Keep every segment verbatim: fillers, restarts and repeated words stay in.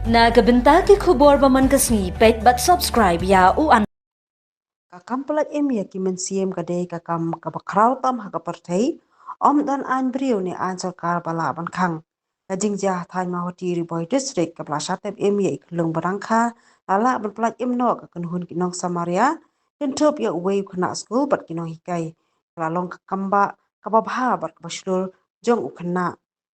Na ka bynta ki khubor ba man ka sngi, peit bad subscribe ïa u an. Ka kam pyllait im ïa ki mynsiem ka dei ka kam kaba khraw tam ha ka pyrthei. Ym don aiñ briew ne aiñ sorkar ba lah ban khang. Ka jingjia ha thaiñ Mawhati, Ri Bhoi District, kaba la shah tep im ïa i khyllung ba dang kha, la lah ban pyllait im noh ka kynhun ki nong Samaria, kynthup ïa uwei u khynnah skul bad ki nonghikai. Ka la long ka kam ba, kaba bha bad kaba shlur jong u khynnah.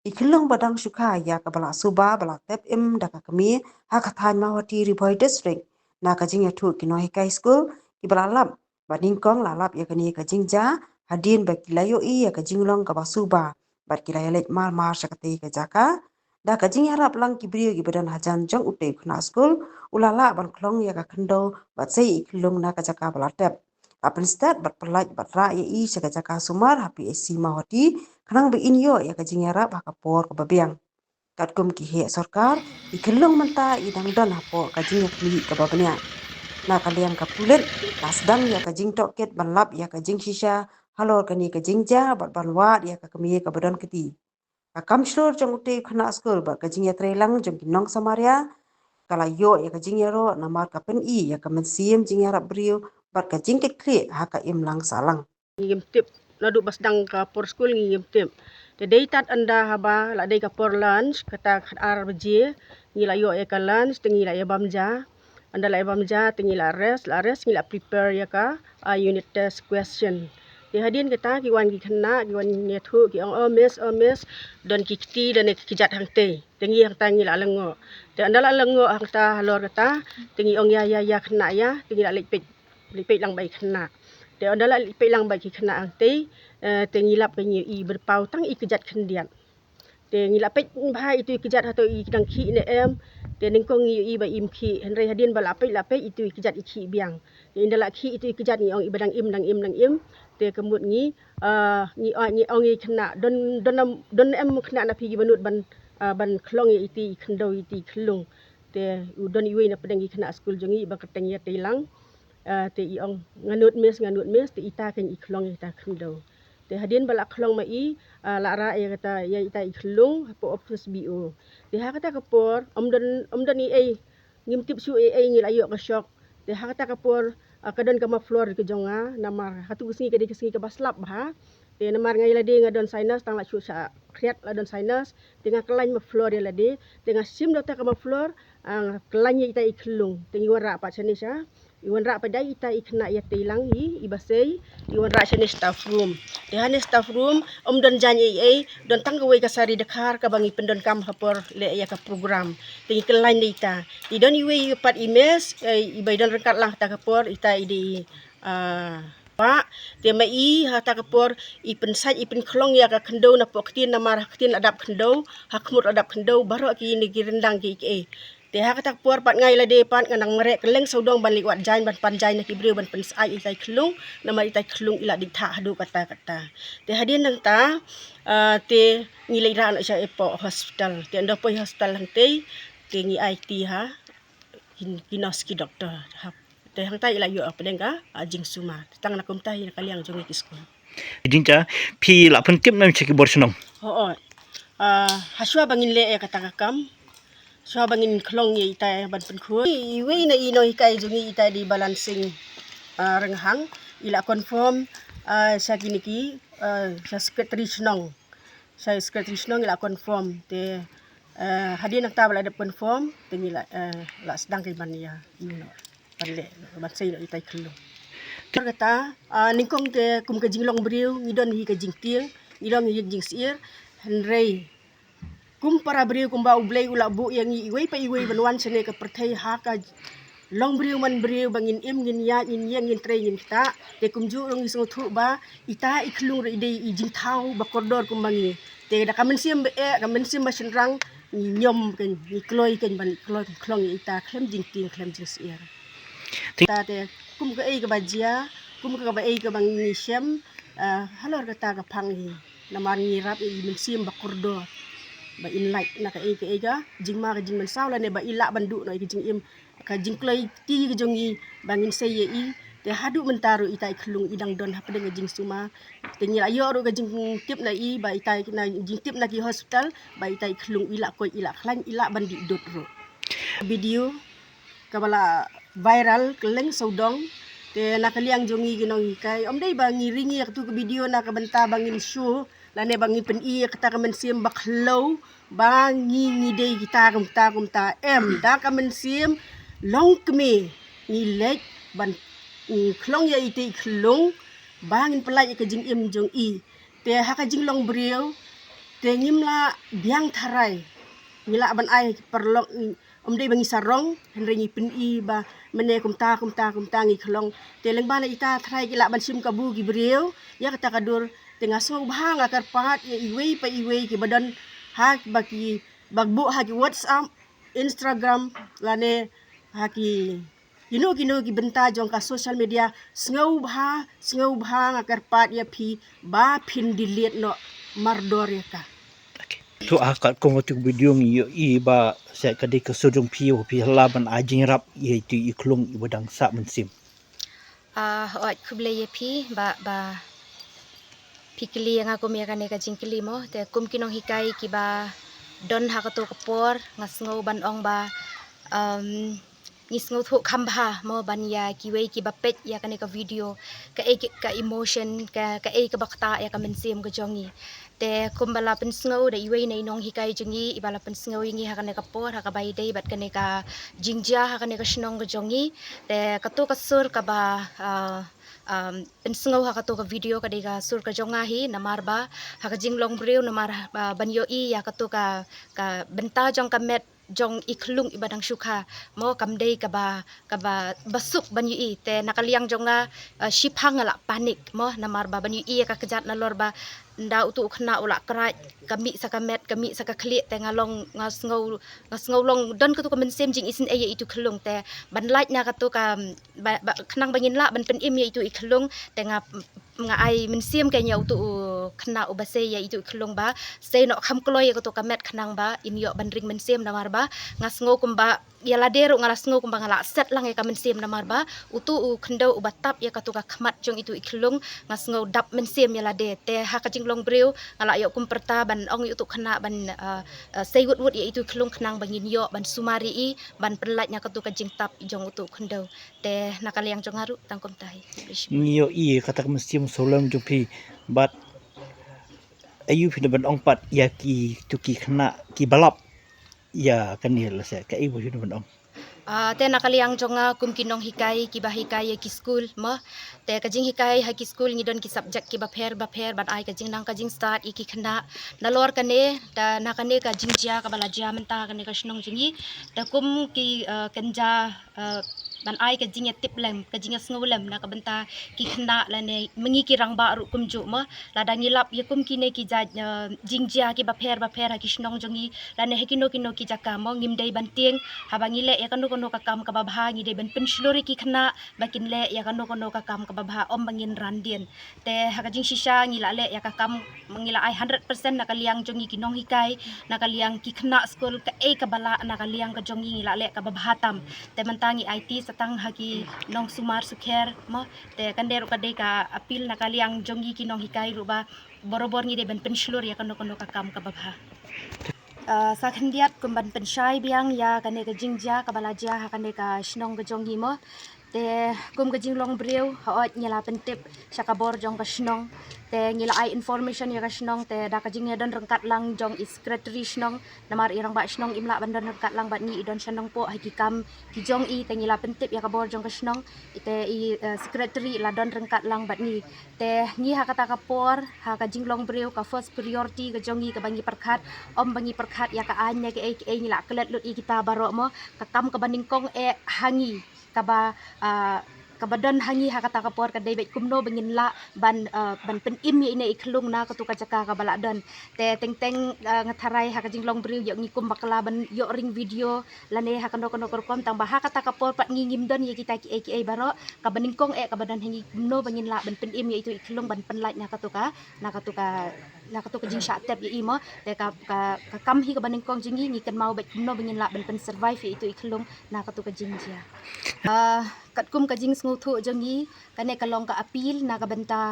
I khyllung ba dang shu kha ïa kaba la suba ba la tep im da ka kmie ha ka thaiñ Mawhati, Ri Bhoi District, na ka jingïathuh ki nonghikai skul kiba la lap ba nyngkong la lap ïa kane ka jingjia hadien ba ki la ïohi ïa ka jinglong kaba suba bad ki la ïaleit mar mar sha katei ka jaka. Da ka jingïarap lang ki briew kiba don hajan jong utei u khynnah skul, u la lah ban khlong ïa ka khyndew bad sei i khyllung na ka jaka ba la tep. La pynstet bad pyllait bad rah ïa i sha ka jaka sumar ha P H C Mawhati, khnang ba in ïoh ïa ka jingïarap ha ka por kaba biang. Katkum ki heh sorkar, i khyllung mynta i dang don hapoh ka jingïakhmih kaba bniah. Na ka liang ka pulit, la sdang ïa ka jingtohkit ban lap ïa ka jingshisha halor kane ka jingjia bad ban wad ïa ka kmie kaba don kti. Ka kam shlur jong utei u khynnah skul bad ka jingïatreilang jong ki nong Samaria ka la ïoh ïa ka jingïaroh namar ka pyni ïa ka mynsiem jingïarap briew bad ka jingkitkhlieh ha ka imlang sahlang. Ngi ngim tip, naduh ba sdang ka por skul ngi ngim tip. Te dei tad ynda haba la dei ka por lunch, kata khatar baje, ngi la ïoh ïa ka lunch, te ngi la ïa bam ja. Ynda la ïa bam ja, te ngi la rest, la rest, ngi la prepare ïa ka, ah, unit test question. Te hadien kata, ki wan ki khynnah, ki wan ïathuh, ki ong, "Oh, miss, oh, miss, don ki kti, don ki kjat hangtei." Te ngi hangta ngi la lyngngoh. Te ynda la lyngngoh hangta halor kata, te ngi ong, "Ïa, ïa, ïa, khynnah ïa," te ngi la leit peit. Leit peit lang bad ki khynnah. Te ynda la leit peit lang bad ki khynnah hangtei, eh, te ngi lap ka ngi i byrpaw tang i kjat khyndiat. Te ngi la peit bha itu i kjat hato i dang khih ne em. Te nyngkong ngi i ba im khih. Hynrei hadien ba la peit la peit itu i kjat i khih biang. Te ynda la khih itu i kjat ngi ong i ba dang im, dang im, dang im. Te ka mut ngi, ah, ngi ong, ngi ong i khynnah, don, don em, don em khynnah na phi kiba nud ban, ah, ban khlong ïa iti i khyndew iti i khyllung. Te u don iwei na pdeng i khynnah skul jong ngi ba kyrteng ïa Teilang. Ah, te i ong, "Nga nud miss, nga nud miss," te ita kein i khlong ïa ita khyndew. Te hadien ba la khlong ma i, ah, la rah ïa kata ïa ita i khyllung hapoh office B O. Te ha kata ka por, ym don, ym don ei ei, ngim tip shuh ei ei, ngi la ïoh ka shock. Te ha kata ka por, ah, ka don ka muffler ka jong nga, namar hatu ka sngi ka dei ka sngi kaba slap bha. Te namar nga ïa lade nga don sinus, tang la shu sha khriat la don sinus. Te nga khlaiñ muffler ïa lade. Te nga shim da uta ka muffler, ah, nga khlaiñ ïa ita i khyllung. Te ngi wanrah pat shane sha, i wanrah pat da ita i khynnah ïa Teilang hi, i ba sei, i wanrah shane staff room. Te hane staff room, ym don jaiñ ei ei, don tang kawei ka sari dkhar kaba ngi pyndonkam ha por leh ïa ka program. Te ngi khlaiñ da ita. Te don iwei pat i miss, eh, i ba i don ryngkat lang ha kata ka por, ita i dei, ah, Pah, te ma i ha kata ka por, i pynsait, i pynkhlong ïa ka khyndew napoh ktien namar ha ktien la dap khyndew, ha khmut la dap khyndew, baroh kine ki ryndang ki ei. Te ha kata ka por pat nga ïa lade pat nga nang mareh kylleng sawdong ban leit wad jaiñ, ban pan jaiñ na ki briew, ban pynsait ïa ita i khyllung, namar ita i khyllung i la dei thah haduh katta katta. Te hadien nangta, ah, te ngi leit rah noh sha hapoh hospital. Te ynda poi hospital hangtei, te ngi ai kti ha ki, ki nurse ki doctor. Ha, te hangta i la ïoh hapdeng ka, ah, jingsumar. Tang na kumta hi na ka liang jong ngi ki skul. Jingjia, phi la pyntip ne em sha ki bor shnong? Hooid. Ah, hashwa ba ngin leh ïa kata ka kam, hashwa ba ngin khlong ïa ita ban pynkhun. Iwei na i nonghikai jong ngi ita i dei Balansing, ah, Rynghang, i la confirm, ah, sha kine ki, ah, sha secretary shnong. Sha secretary shnong i la confirm te, eh, hadien nangta ba la dep confirm te ngi la, eh, la sdang ka ban ïa, ïa noh, ban leh, ban sei noh ita i khyllung. Te kata, ah, nyngkong te kum ka jinglong briew ngi don hi ka jingtieng, ngi don hi ka jingsyier, hynrei kum para briew kumba U Blei u la buh ïa ngi iwei pa iwei ban wan shane ka pyrthei ha ka long briew man briew ba ngin im, ngin ïaid, ngin ïeng, ngin trei, ngin ktah. Te kumjuh ruh ngi sngewthuh ba ita i khyllung ruh i dei i jingthaw ba kordor kumba ngi. Te da ka mynsiem ba eh, ka mynsiem ba shynrang, ngi niam kein, ngi kloi kein ban khlong, khlong ïa ita khlem jingtieng khlem jingsyier. Te, te kum kaei kaba jia, kum kaei kaba ngi shem, ah, halor kata ka phang hi. Namar ngi ïarap ïa i mynsiem ba kordor, ba in lait na kaei kaei ka jingma ka jingmynsaw lane ba i lah ban duh noh ïa ka jingim, ka jingkloi kti ka jong ngi ba ngin sei ïa i. Te haduh mynta ruh ita i khyllung i dang don hapdeng ka jingsumar. Te ngi la ïoh ruh ka jingtip na i ba ita i, na jingtip na ki hospital ba ita i khyllung i la koit, i la khlaiñ, i lah ban dih dud ruh. video kaba la viral kylleng sawdong. Te na ka liang jong ngi ki nonghikai, ym dei ba ngi ring ïa katu ka video na ka bynta ba ngin show lane ba ngin pyni ïa kata ka mynsiem ba khlaw ba ngi ngi dei kita kumta kumta, em, da ka mynsiem longkmie ngi leit ban, mm, khlong ïa iti i khlung ba ngin pyllait ïa ka jingim jong i. Te ha ka jinglong briew te ngim lah biang tharai, ngi lah ban ai paralok, ym dei ba ngi sarong, hynrei ngi pyni ba mynne kumta kumta kumta ngi khlong. Te lyngba na ita tharai ki lah ban shim kabu ki briew ïa kata ka dur. Te nga sngewbha, nga kyrpad ïa iwei pa iwei kiba don ha ba ki, ba buh ha ki WhatsApp, Instagram lane ha ki kino kino ki bynta jong ka social media, sngewbha, sngewbha nga kyrpad ïa phi ba phin delete noh mardor ïa ka. Tu a katkum katu ka video ngi ïohi ba sa ka dei ka sur jong phi ba phi lah ban ai jingïarap ïa itu i khlung iba dang sah mynsiem. Ah, oi, khublei ïa phi ba, ba phi kylli ïa nga kum ïa kane ka jingkylli mo. Te kum ki nonghikai kiba don ha katu ka por, nga sngew ban ong ba, um, ngi sngewthuh kham bha mo ban ïa kiwei kiba peit ïa kane ka video, kaei ka, ka emotion, ka, kaei kaba ktah ïa ka mynsiem ka jong ngi. Te kumba la pynsngew da iwei na i nonghikai jong ngi iba la pynsngew ïa ngi ha kane ka por, ha kaba ïadei bad kane ka jingjia ha kane ka shnong ka jong ngi. Te katu ka sur kaba, ah, um, pynsngew ha katu ka video ka dei ka sur ka jong nga hi, namar ba ha ka jinglong briew, namar, ah, ban ïohi ïa katu ka, ka bynta jong ka met jong i khlung iba dang shu kha mo, kam dei kaba, kaba, ba suk ban ïohi. Te na ka liang jong nga, ah, shiphang nga la panic mo, namar ba ban ïohi ïa ka kjat nalor ba ynda utu u khynnah u la kraid, ka mih sa ka met, ka mih sa ka khlieh, te nga long, nga sngew, nga sngew long don katu ka mynsiem jingisynei ïa itu i khlung. Te ban lait na katu ka, ba, ba, khnang ba ngin lah ban pynim ïa itu i khlung, te nga, nga ai mynsiem kein ïa utu u khynnah uba sei ïa itu i khlung ba sei noh kham kloi ïa katu ka met khnang ba in ïoh ban ring mynsiem, namar ba nga sngew kumba ïa lade ruh nga la sngew kumba nga la set lang ïa ka mynsiem, namar ba utu u khyndew uba tap ïa katu ka khmat jong itu i khlung, nga sngew dap mynsiem ïa lade. Te ha ka jinglong briew nga la ïoh kum pyrta ban ong ïa utu u khynnah ban, ah, ah, sei wut wut ïa itu i khlung khnang ba ngin ïoh ban sumar ïa i ban pynlait na katu ka jingtap jong utu u khyndew. Te na ka liang jong nga ruh tang kumta hi. Ngi ïohi kata ka mynsiem sawlem jong phi, bad aiu phi da ban ong pat ïa kitu ki khynnah kiba lap ïa kane, lehse kaei ba phi da ban ong? Ah, te na ka liang jong nga kum ki nonghikai kiba hikai ïa ki skul mo, te ka jinghikai ha ki skul ngi don ki subject kiba pher ba pher ban ai ka jingnang ka jingstad ïa ki khynnah. Nalor kane, te na kane ka jingjia kaba la jia mynta ha kane ka shnong jong ngi, te kum ki, ah, kynja, ah, ban ai ka jingïatip lem, ka jingïasngew lem na ka bynta ki khynnah lane ma ngi ki rangbah ruh kumjuh mo. Lada ngi lap ïa kum kine ki jait, ah, jingjia kiba pher ba pher ha ki shnong jong ngi lane ha kino kino ki jaka mo, ngim dei ban tieng. Haba ngi leh ïa kano kano ka kam kaba bha ngi dei ban pynshlur ïa ki khynnah ba kin leh ïa kano kano ka kam kaba bha, ym ba ngin ran dien. Te ha ka jingshisha ngi la leh ïa ka kam, ngi la ai hundred percent na ka liang jong ngi ki nonghikai, na ka liang ki khynnah skul, kaei kaba lah na ka liang ka jong ngi ngi la leh kaba bha tam. Te mynta ngi aiti sa tang ha ki nongsumar sukher mo. Te kane ruh ka dei ka appeal na ka liang jong ngi ki nonghikai ruh ba borabor ngi dei ban pynshlur ïa kano kano ka kam kaba bha. Ah, sa khyndiat kum ban pynshai biang ïa kane ka jingjia kaba la jia ha kane ka shnong ka jong ngi mo. Te kum ka jinglong briew, hooid ngi la pyntip sha ka bor jong ka shnong. Te ngi la ai information ïa ka shnong, te da ka jingïadon ryngkat lang jong i secretary shnong, namar i rangbah shnong im lah ban don ryngkat lang bad ngi, i don sha Nongpoh ha ki kam ki jong i, te ngi la pyntip ïa ka bor jong ka shnong. Te i, eh, secretary i la don ryngkat lang bad ngi. Te ngi ha kata ka por, ha ka jinglong briew, ka first priority ka jong ngi kaba ngi pyrkhat, ym ba ngi pyrkhat ïa ka aiñ ne kaei kaei, ngi la klet lut ïa kita baroh mo. Ka kam kaba nyngkong eh ha ngi, kaba, ah, kaba don ha ngi ha kata ka por ka dei bad kumno ba ngin lah ban, ah, ban pynim ïa ine i khlung na katu ka jaka kaba la don. Te teng teng, ah, nga tharai ha ka jinglong briew ïoh ngi kum bakla ban ïoh ring video lane ha kano kano ka rukom, tang ba ha kata ka por pat ngi ngim don ïa kita kiei kiei baroh. Kaba nyngkong eh kaba don ha ngi kumno ba ngin lah ban pynim ïa itu i khlung ban pynlait na katu ka, na katu ka, na katu ka jingshah tep ïa i mo. Te ka, ka, ka kam hi kaba nyngkong jong ngi, ngi kynmaw bad kumno ba ngin lah ban pynsurvive ïa itu i khlung na katu ka jingjia. Ah, katkum ka jingsngewthuh jong ngi, kane ka long ka appeal na ka bynta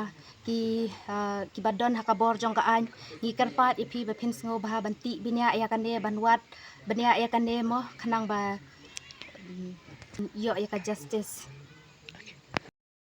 ki, ah, kiba don ha ka bor jong ka aiñ. Ngi kyrpad ïa phi ba phin sngewbha ban tih bniah ïa kane, ban wad bniah ïa kane mo, khnang ba Ïoh ïa ka justice.